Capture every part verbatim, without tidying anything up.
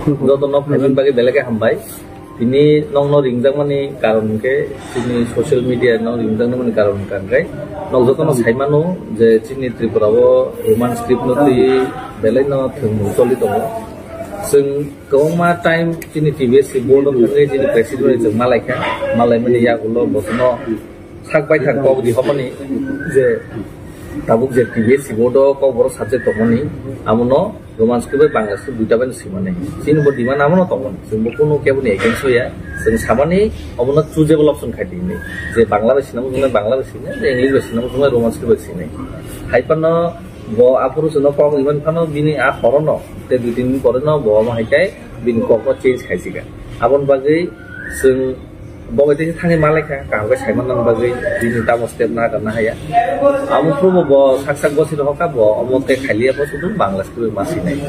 Jotono phaimani bagwi belai khe hambai. Tini nokno ringjakmani karon hwnkhe chini social media no ringjakmani karon hwnkha hwnkhe nok jotono saimano je chini Tripura o Roman script no twiwi belai no thwngmung choli tongo. Chwng kwbangma time chini T B S C board o thangwi chini president bai chwng malaikha, malaimani yagulo bosono sak baithang kok rihormani je tabuk je T B S C board o kokborok subject tongmani, amono Roman script bai Bangla script duita bai swimani. Chini bo demand amono tongmani. Chwng bo kunu keboni against oya. Chwng samani omono choosable option khai di hinwi. Je Bangla bai sinamo chwngno Bangla bai sinai, je English bai sinamo chwngno Roman script bai sinai. Hai phano bo aphuru chwngno kok riman phano bini a horono, tei dui tin din pore no bo omo hai khe bini kokno change khai sika. Aboni bagwi chwng Bo bai tei thani malaikha, kaham khe saimanna bagwi bini tamo step na kana haya. Amo phuru bo sak sak bosi rohorkha, bo omo tei khailiya bo sudu Bangla script ma sinai.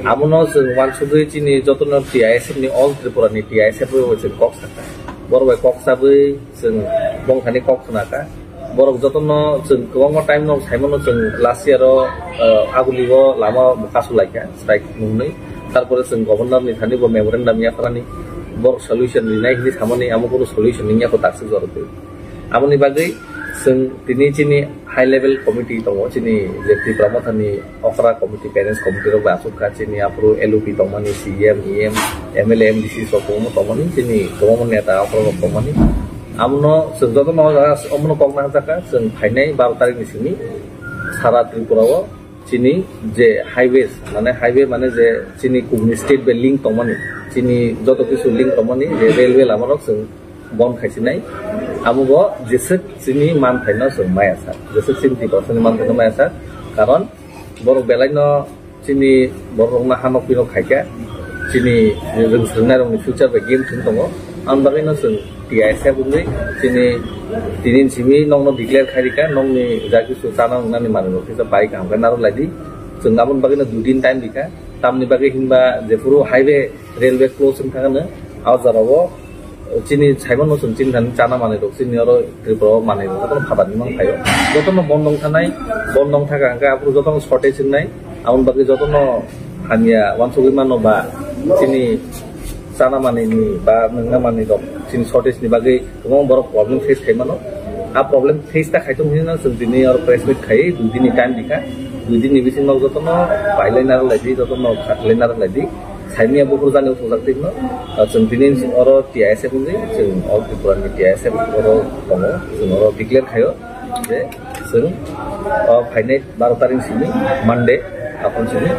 Amono chwng uansugwi chini jotono T I S F ni, All Tripura ni T I S F bai chwng kok sakha. Borok bai kok chabwi chwng bongthani kok khnakha. Borok jotono chwng kwbangma time no saimano chwng last year o, eh, Aguli o lama bo kasu laikha, strike nungnwi. Tarpore chwng governor ni thani bo memorandum yapharani, borok solution rinai hinwi samani, amo kunu solution wngya kho takswk jorok twi. Aboni bagwi chwng tini chini high level committee tongo, chini je Tipra Motha ni okra committee, parents committee rok bai achuk kha, chini aphuru L O P tongmani, C M, E M, M L A, M D C rok kwbangma tongmani, chini kwbangma neta okra rok tongmani. Amono chwng jotono o jaga omono kok nangjakha, chwng phainai baro tarik ni simi sara Tripura o chini je highways, mane highway mane je chini kubuni state bai link tongmani, chini joto kisu link tongmani je railway lama rok chwng bon khaisinai. Amo bo jeswk chini manthaino chwng maya sak, jeswk chini Tiprasani manthaino maya sak, karon borok belai no chini borok rokno ha nokpino khaikha, chini rwng swrwngnairokni future bai game thwng tongo. Ang bagwino chwng T I S F wngwi chini tini simi nokno declare khairikha, nokni ja kisu chana wngnani manwirok kisa bai kaham khe narwk laidi. Chwng aboni bagwino dui din time rikha, tamni bagwi hinba jephuru highway, railway close wngkha hwno, a jora o chini saimano chwng chini thani chana manwirok, chini oro Tripura o manwirok jotono phatarni mang phaio. Jotono bondong thanai, bondong thaka hwnkhe aphuru jotono shortage wngnai, aboni bagwi jotono hamya uansugwi mano ba chini chana manwini ba nwngna manwirok chini shortage ni bagwi kwbangma borok problem face khai mano. A problem face ta khai tong hinwi no chwng tini oro press meet khai dui din ni time rikha, dui din ni bisingo jotono pailai narwk laidi, jotono khatlai narwk laidi. Saimia buphuru jani uthukjak twi hino. Ah, chwng tini oro T I S F wngwi, chwng All Tripura ni T I S F oro tongo, chwng oro declare khaio je chwng, ah, phainai baro tarik simi Monday, aphuru simi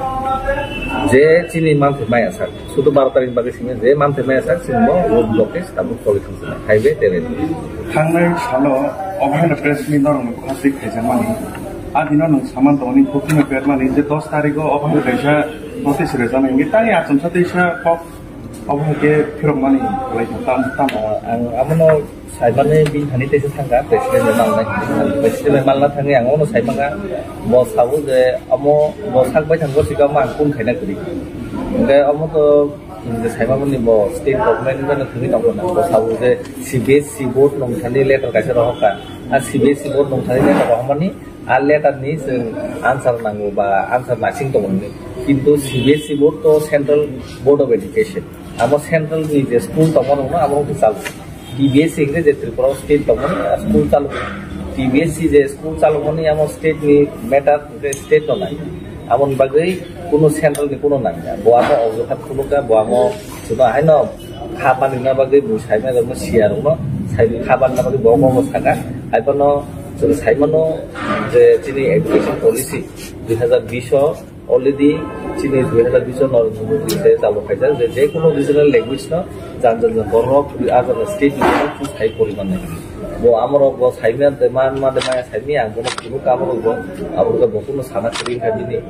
je chini manthaima ya sak, sudu baro tarik bagwi simi je manthaima ya sak, chwng bo road blockage tabuk choli thangsinai, highway tei railway. Thangnai salo obo haino press meet norokni bukhasik khaijakmani. A dino nwng saman tongmani, bukhuno bermani je dos tarikgo obo haino kaisa notice rwjaknai hwnwi tani achomsa teisa kok obo hai khe phirokmani kwlai kha tam tam. Ah, ang abono saimani bini thani teisa thangkha, president bai malnai hinwi. President bai malna thangwi ang abono saimanga, bo sabo je amo bo sak bai thangbo sikamo ang kun khaina kwrwi. Hwnkhe omo to je saimamani bo state government bai no thangwi tongkha na, bo sabo je C B S C board nung thani letter kaisa rohorkha. A C B S C board nung thani letter rohormani, a letter ni chwng answer nango ba answer naising tongo hinwi. Kintu C B S C board to Central Board of Education. Amo central ni je school tongma rokno amo khe chalo. T B S C hwnkhe je Tripura o state tongmani a school chalo. T B S C je school chalomani amo state ni matter hwnkhe state no nai. Amoni bagwi kuno central ni kuno nangya. Bo amo ojohat khulukya, bo amo chwngno haino kha panina bagwi bo saimani rokno siya rokno sai kha panina bagwi bo omo saka. Hai phano chwng saimano je chini education policy dui hazar bish o already chini dui hazar bish o Narendra Modi se chalo khaijak je, je kuno regional language no jan jan jan borok a jan state ni borok sai pori mannai. Bo amorok bo saimya de man ma de maya saimya ang bono kuno kamorok bo aborok bo kuno sana kwrwi kha bini.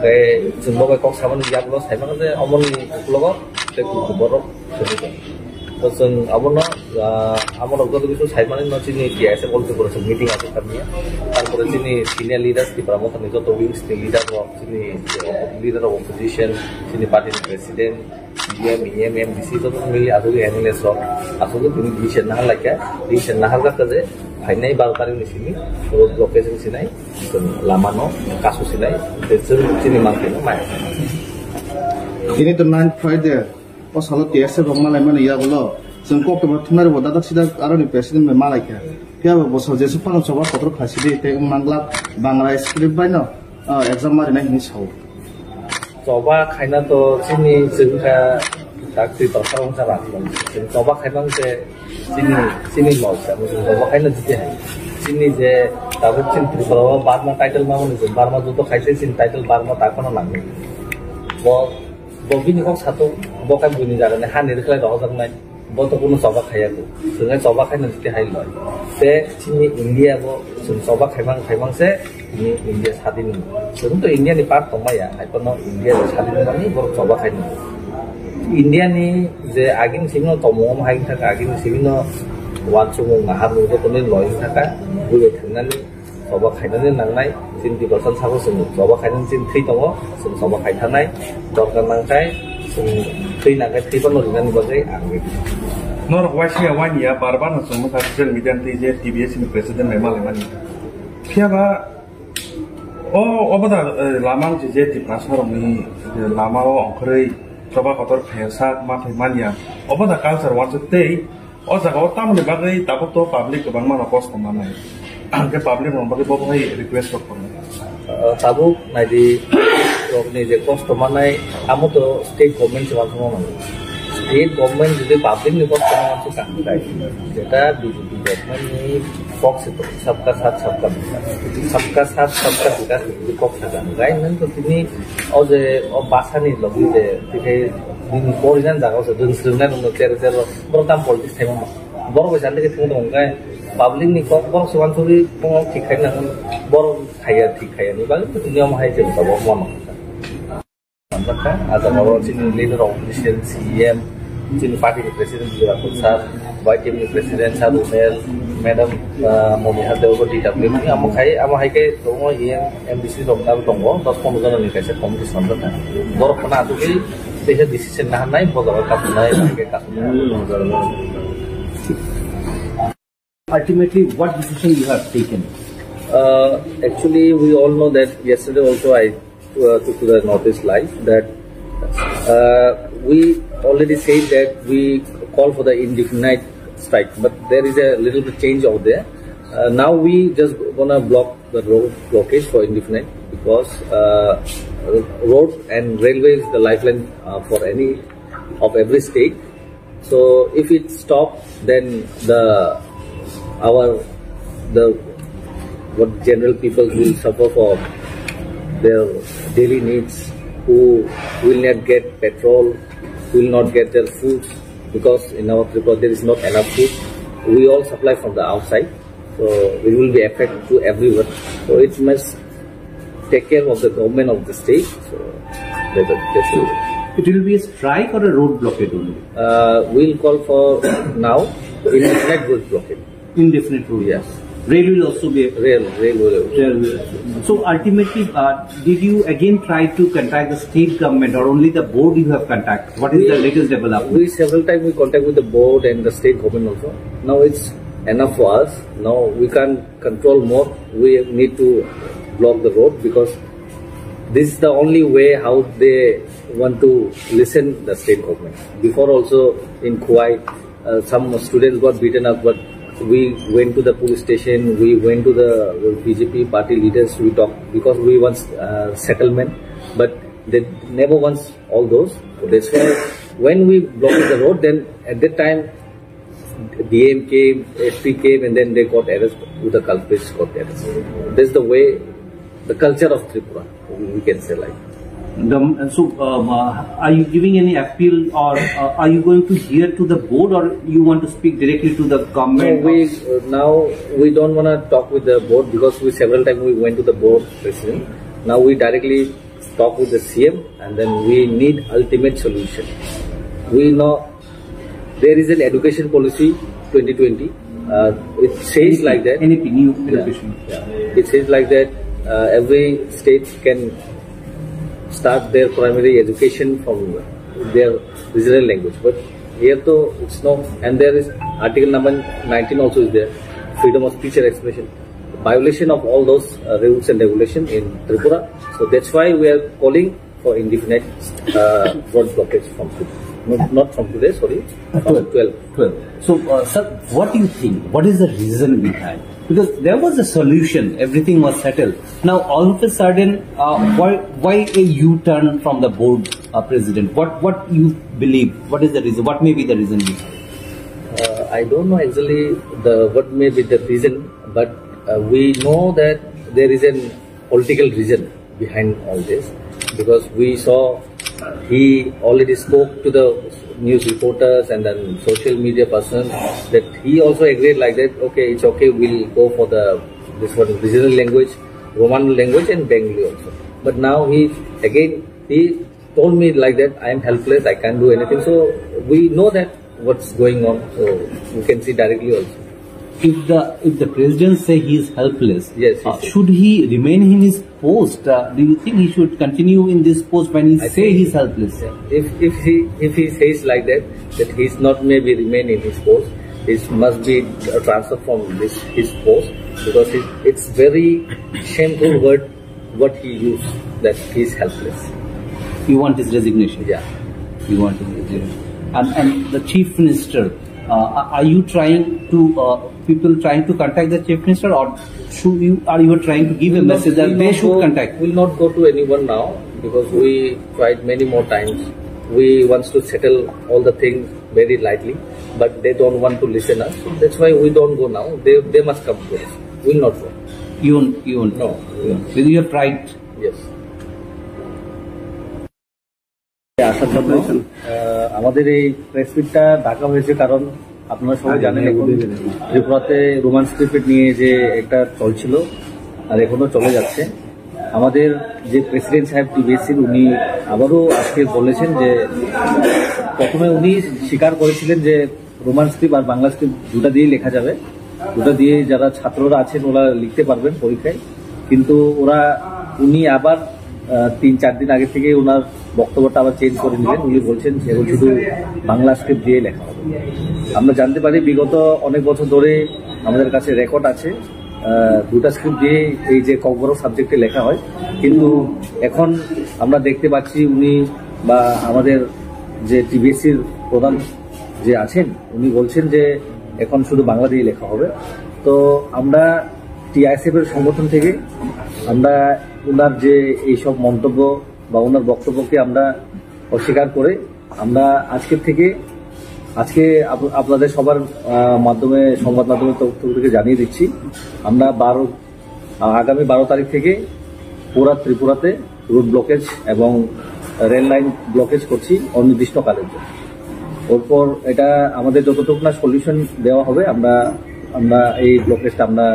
Hwnkhe chwng bo bai kok samani yagulo saimano je omoni uklogo tei kuku borok sogwi tongo. To chwng abono, ah, amorok joto kisu saimani no chini T I S F All Tripura chwng meeting aswk kha manya. Tarpore chini senior leaders, Tipra Motha ni joto wings ni leader rok, chini leader of opposition, chini party ni president, C M, E M, M D C joto mili aswk M L As rok aswk tini decision nahar laikha, decision nahar jakha je phainai baro tarik ni simi road blockade wng sinai, chwng lama no kasu sinai, tei chwng chini manthaino maya. Tini to ninth Friday, o salo T S F rok malai mani yagulo. Chwng kok tongma thumnai rokbo dadak sidak aroni president bai malai kha. Phiya bo bosor jesuk phano choba kotor khlai sidi tei wng manglak Bangla script bai no, ah, exam marinai hinwi sao. Choba khaina to chini chwng kha tak twi torsa wngsa rang. Chwng choba khaimang se chini, chini log se, amo chwng choba khaina jiti hai. Chini je tabuk chini Tripura o Burma title ma mani chwng Burma judo khaise chini title Burma ta phano nangwi. Bo, bo bini kok sato, bo khe buini jaga ni hani rwkhlai rohorjaknai. Bo to kunu choba khaiya ko. Chwng choba khaina jiti hai loi. Te chini India bo chwng choba khaimang khaimang se chini India sadin. Chwng to India ni part tongmaya, hai kono India ni sadin mani borok choba khaina. India ni je agini simi no tongmung hai thang agini simi no wansukmung nahar mung joto ni loi thaka, bui thangnani. Choba khainani nangnai, chini Tiprasa sabo chwng choba khainani chini thwi tongo, chwng choba khai thanai, dorkar nangkhe chwng thwi nangkhe thwi phano rinani bagwi ang ready. Norok waisa ya wani ya, bar bar no chwng bwkha social media ni twi je T B S ni president bai malaimani. Phiya ba o, obo da, eh, lama wngse je Tiprasa rokni, eh, lama o ongkhorwi choba kotor khaiya sak ma khai manya. Obo da culture wansuk tei O jaga o tamoni bagwi tabuk to public kwbangma no kosto manai. Hwnkhe public rok bagwi bo hai request rok tongo. Uh, tabuk naidi rokni je kosto manai, amo to state government se wansukma mano. State government jodi public ni kosto no wansuk kha, jeta B J P government ni kok se to, sabka sath sabka vikas. Sabka sath sabka vikas ni kok se to. Gai nang to tini o je o basa ni logi je, tini original jaga o se dun srwngnai nung no tere tere borok tam politics thaima ma. Borok bai jani khe thung tong khe public ni kok borok se wansugwi kok thik khai nang borok khaiya thik khaiya ni bagwi niyom hai se tabuk mano. Manjakha, a jaga o chini leader of opposition, C E M, chini party ni president Bijoy Rakhol sir, Y T M ni president sir Rumel, madam, ah, Momiha Deo, D W ni amo khai, amo hai khe tongo E M, M D C rok abo tongo, dos pondro jona ni kaisa committee swnamjakha. Borok phano asugwi teisa decision naharnai, bo jaga kasunai, hai khe kasunai. Ultimately, what decision you have taken? Uh, actually, we all know that yesterday also I, uh, took to the Northeast Live that, uh, we already said that we call for the indefinite strike, but there is a little bit change over there. Uh, now we just gonna block the road blockage for indefinite because, uh, road and railway is the lifeline, uh, for any of every state. So if it stop, then the, our, the, what general people will suffer for their daily needs, who will not get petrol, will not get their foods, because in our Tripura there is not enough food. We all supply from the outside, so it will be affect to everyone. So it must take care of the government of the state. So that's a, that's it. It will be a strike or a road blockade only? Uh, we'll call for now indefinite road blockade. Indefinite road. Yes. Rail will also be. Rail, rail will. Rail will. So ultimately, uh, did you again try to contact the state government, or only the board you have contacted? What is the latest development? We several times we contact with the board and the state government also. Now it's enough for us. Now we can't control more. We need to block the road because this is the only way how they want to listen the state government. Before also in Khowai, uh, some students got beaten up, but we went to the police station, we went to the B J P party leaders, we talked because we want, uh, settlement, but they never wants all those. That's why when we blocked the road, then at that time D M came, S P came, and then they got arrested. The culprits got arrested. That's the way, the culture of Tripura, we can say like. The, so, um, uh, are you giving any appeal, or, uh, are you going to hear to the board, or you want to speak directly to the government? No, we, uh, now we don't wanna talk with the board because we several times we went to the board president. Now we directly talk with the C M, and then we need ultimate solution. We know there is an education policy twenty twenty. Uh, it says like that. N E P, new education. Yeah. It says like that, uh, every state can start their primary education from their regional language. But here though it's no, and there is Article number nineteen also is there, freedom of speech and expression. Violation of all those, uh, rules and regulation in Tripura. So that's why we are calling for indefinite uh, road blockage from today. Not, not from today, sorry, from twelve. twelve. So, uh, sir, what do you think? What is the reason behind? Because there was a solution, everything was settled. Now, all of a sudden, uh, why why a U-turn from the board uh, president? What what you believe? What is the reason? What may be the reason behind? Uh, I don't know actually the what may be the reason, but uh, we know that there is an political reason behind all this, because we saw he already spoke to the news reporters and then social media persons that he also agreed like that, okay, it's okay, we'll go for the this one regional language, Roman language and Bengali also. But now he again he told me like that, I am helpless, I can't do anything. So we know that what's going on, so you can see directly also. If the if the president say he is helpless, yes, uh, yes, should he remain in his post? Uh, do you think he should continue in this post when he I say think he's helpless? Yeah. If if he if he says like that, that he's not maybe remain in his post, he must be uh, transferred from this his post, because it, it's very shameful word what he used, that he's helpless. You want his resignation? Yeah. You want his resignation. And, and the chief minister, uh, are are you trying to, uh, people trying to contact the chief minister, or should you, are you trying to give a message that they should contact? We'll not go to anyone now because we tried many more times. We wants to settle all the things very lightly, but they don't want to listen us. So that's why we don't go now. They, they must come to us. We'll not go. You won't, you won't. No. With your pride. Yes. আসার জন্য, আহ, আমাদের এই প্রেস মিটটা ডাকা হয়েছে কারণ আপনারা সবাই জানেন এখন ত্রিপুরাতে রোমান স্ক্রিপ্ট নিয়ে যে একটা চলছিল আর এখনো চলে যাচ্ছে। আমাদের যে প্রেসিডেন্ট সাহেব টিবিএসসির, উনি আবারও আজকে বলেছেন যে প্রথমে উনি স্বীকার করেছিলেন যে রোমান স্ক্রিপ্ট আর বাংলা স্ক্রিপ্ট দুটা দিয়েই লেখা যাবে, দুটা দিয়ে যারা ছাত্ররা আছেন ওরা লিখতে পারবেন পরীক্ষায়। কিন্তু ওরা, উনি আবার আহ, তিন চার দিন আগে থেকে ওনার বক্তব্যটা আবার চেঞ্জ করে নিলেন। উনি বলছেন যে এখন শুধু বাংলা স্ক্রিপ্ট দিয়ে লেখা হবে। আমরা জানতে পারি বিগত অনেক বছর ধরে আমাদের কাছে রেকর্ড আছে, আহ, দুটা স্ক্রিপ্ট দিয়ে এই যে ককবরক সাবজেক্টে লেখা হয়, কিন্তু এখন আমরা দেখতে পাচ্ছি উনি বা আমাদের যে টিবিএসসির প্রধান যে আছেন উনি বলছেন যে এখন শুধু বাংলা দিয়ে লেখা হবে। তো আমরা টিআইএসএফ এর সংগঠন থেকে আমরা ওনার যে এইসব মন্তব্য বা ওনার বক্তব্যকে আমরা অস্বীকার করে আমরা আজকের থেকে, আজকে আপ-, আপনাদের সবার, আহ, মাধ্যমে, সংবাদ মাধ্যমের তরফ থেকে জানিয়ে দিচ্ছি, আমরা বারো, আহ, আগামী বারো তারিখ থেকে পুরা ত্রিপুরাতে রোড ব্লকেজ এবং রেল লাইন ব্লকেজ করছি অনির্দিষ্টকালের জন্য। এরপর এটা আমাদের যতটুকু না সলিউশন দেওয়া হবে, আমরা, আমরা এই ব্লকেজটা আমরা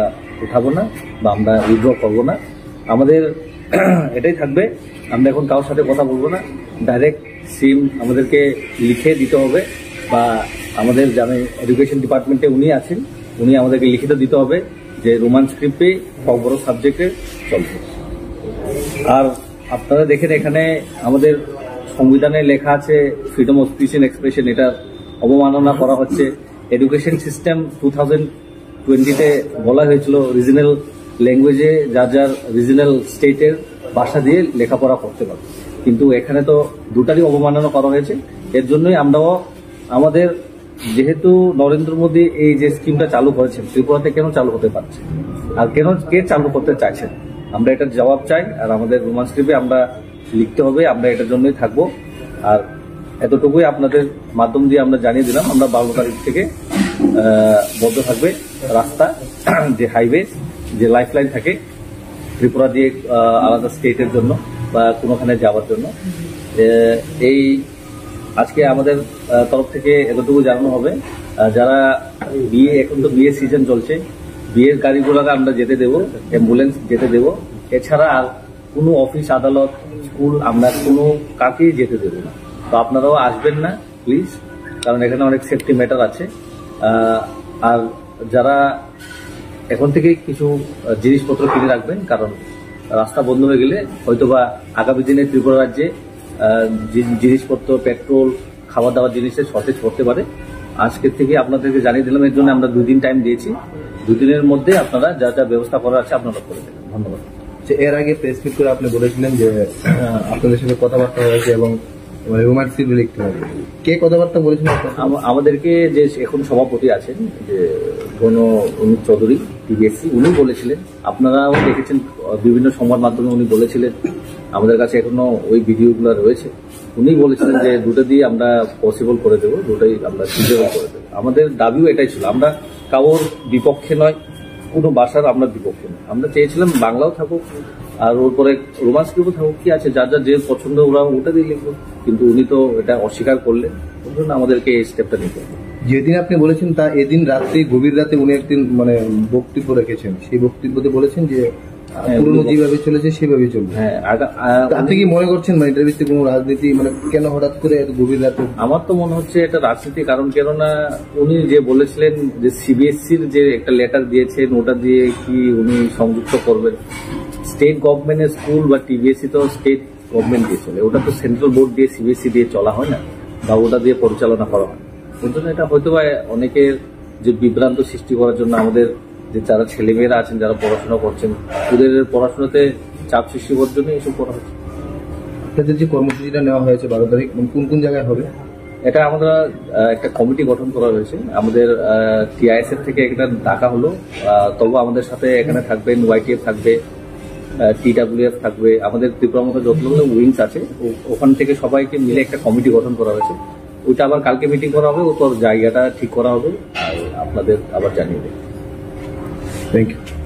উঠাবো না বা আমরা উইথড্র করবো না। আমাদের এটাই থাকবে, আমরা এখন কারোর সাথে কথা বলবো না, ডাইরেক্ট সিম আমাদেরকে লিখে দিতে হবে, বা আমাদের জানে এডুকেশন ডিপার্টমেন্টে উনি আছেন, উনি আমাদেরকে লিখিত দিতে হবে যে রোমান স্ক্রিপ্টে ককবরক সাবজেক্টে চলবে। আর আপনারা দেখেন এখানে আমাদের সংবিধানে লেখা আছে freedom of speech and expression, এটা অবমাননা করা হচ্ছে। এডুকেশন সিস্টেম টু থাউজেন্ড টোয়েন্টিতে বলা হয়েছিল রিজনাল ল্যাঙ্গুয়েজে যার যার রিজনাল স্টেটের ভাষা দিয়ে লেখাপড়া করতে পারবে, কিন্তু এখানে তো দুটারই অবমাননা করা হয়েছে। এর জন্যই আমরাও আমাদের যেহেতু নরেন্দ্র মোদী এই যে স্কিমটা চালু করেছেন, ত্রিপুরাতে কেন চালু হতে পারছে আর কেন কে চালু করতে চাইছেন, আমরা এটার জবাব চাই। আর আমাদের রোমান স্ক্রিপ্টে আমরা লিখতে হবে, আমরা এটার জন্যই থাকবো। আর এতটুকুই আপনাদের মাধ্যম দিয়ে আমরা জানিয়ে দিলাম, আমরা বারো তারিখ থেকে আহ, বন্ধ থাকবে রাস্তা, যে হাইওয়ে, যে লাইফলাইন থাকে ত্রিপুরা দিয়ে আহ, আলাদা স্টেটের জন্য বা কোনোখানে যাওয়ার জন্য। এ, এই আজকে আমাদের আহ, তরফ থেকে এতটুকু জানানো হবে, আহ, যারা বিয়ে, এখন তো বিয়ের সিজন চলছে, বিয়ের গাড়ি ঘোড়াকে আমরা যেতে দেবো, অ্যাম্বুলেন্স যেতে দেবো। এছাড়া আর কোনো অফিস আদালত, স্কুল আমরা কোনো কাকেই যেতে দেবো না। তো আপনারাও আসবেন না প্লিজ, কারণ এখানে অনেক সেফটি ম্যাটার আছে। আহ, আর যারা এখন থেকে কিছু আহ, জিনিসপত্র কিনে রাখবেন, কারণ রাস্তা বন্ধ হয়ে গেলে হয়তো বা আগামী দিনে ত্রিপুরা রাজ্যে আহ, জি- জিনিসপত্র, পেট্রোল, খাবার দাবার জিনিসের শর্টেজ পড়তে পারে। আজকের থেকে আপনাদেরকে জানিয়ে দিলাম, এর জন্য আমরা দুদিন টাইম দিয়েছি। দুদিনের মধ্যে আপনারা যা যা ব্যবস্থা করার আছে আপনারা করে দেবেন। ধন্যবাদ। যে এর আগে প্রেস মিট করে আপনি বলেছিলেন যে আহ, আপনাদের সাথে কথাবার্তা হয়েছে এবং রোমান্স সিরিজ লিখতে হবে। কে কথাবার্তা বলেছিলেন আপনার সাথে? আম-, আমাদেরকে যে এখন সভাপতি আছেন, যে গণ অনুপ চৌধুরী, টিবিএসসি, উনি বলেছিলেন, আপনারাও দেখেছেন, আহ, বিভিন্ন সংবাদ মাধ্যমে উনি বলেছিলেন, আমাদের কাছে এখনো ওই ভিডিওগুলো রয়েছে। উনি বলেছিলেন যে দুটো দিয়ে আমরা পসিবল করে দেবো, দুটোই আমরা ফিজিবল করে দেবো। আমাদের দাবিও এটাই ছিল, আমরা কারোর বিপক্ষে নয়, কোনো ভাষার আমরা বিপক্ষে নয়। আমরা চেয়েছিলাম বাংলাও থাকুক, আর ওর পরে রোমান্স গ্রুপও থাকুক, কি আছে, যার যার যে পছন্দ ওরা ওটা দিয়ে লিখবো। কিন্তু উনি তো এটা অস্বীকার করলেন, ওই জন্য আমাদেরকে এই স্টেপটা নিতে হবে। যেদিন আপনি বলেছেন তা এদিন রাত্রে, গভীর রাতে উনি একদিন মানে বক্তব্য রেখেছেন। সেই বক্তব্যতে বলেছেন যে আহ, হ্যাঁ, পুরনো উনি যেভাবে চলেছে সেভাবেই চলবে। হ্যাঁ, আগা-, আহ, তো আপনি উনি কি মনে করছেন মানে এটার ভিত্তিতে কোনো রাজনীতি, মানে কেন হঠাৎ করে এত গভীর রাতে? আমার তো মনে হচ্ছে এটা রাজনীতি, কারণ কেননা উনি যে বলেছিলেন যে সিবিএসসির যে একটা লেটার দিয়েছেন, ওটা দিয়ে কি উনি সংযুক্ত করবেন? স্টেট গভর্নমেন্টের স্কুল বা টিবিএসসি তো স্টেট গভর্নমেন্ট দিয়ে চলে, ওটা তো সেন্ট্রাল বোর্ড দিয়ে, সিবিএসসি দিয়ে চলা হয় না বা ওটা দিয়ে পরিচালনা করা হয়। ওই জন্য এটা হয়তো বা অনেকের যে বিভ্রান্ত সৃষ্টি করার জন্য, আমাদের যে যারা ছেলেমেয়েরা আছেন, যারা পড়াশোনা করছেন, ওদের পড়াশোনাতে চাপ সৃষ্টি করার জন্য এসব করা হচ্ছে। আপনাদের যে কর্মসূচিটা নেওয়া হয়েছে বারো তারিখ, মানে কোন কোন জায়গায় হবে? এটা আমরা আহ, একটা কমিটি গঠন করা হয়েছে আমাদের টিআইএসএফ থেকে, একটা ডাকা হলো। আহ, তবু আমাদের সাথে এখানে থাকবেন, ওয়াইটিএফ থাকবে, টিডাব্লিউএফ থাকবে, আমাদের ত্রিপুরা মতো যতগুলো উইংস আছে, ও- ওখান থেকে সবাইকে মিলে একটা কমিটি গঠন করা হয়েছে। ওইটা আবার কালকে মিটিং করা হবে, ওটার জায়গাটা ঠিক করা হবে, আর আপনাদের আবার জানিয়ে দেবো। Thank you.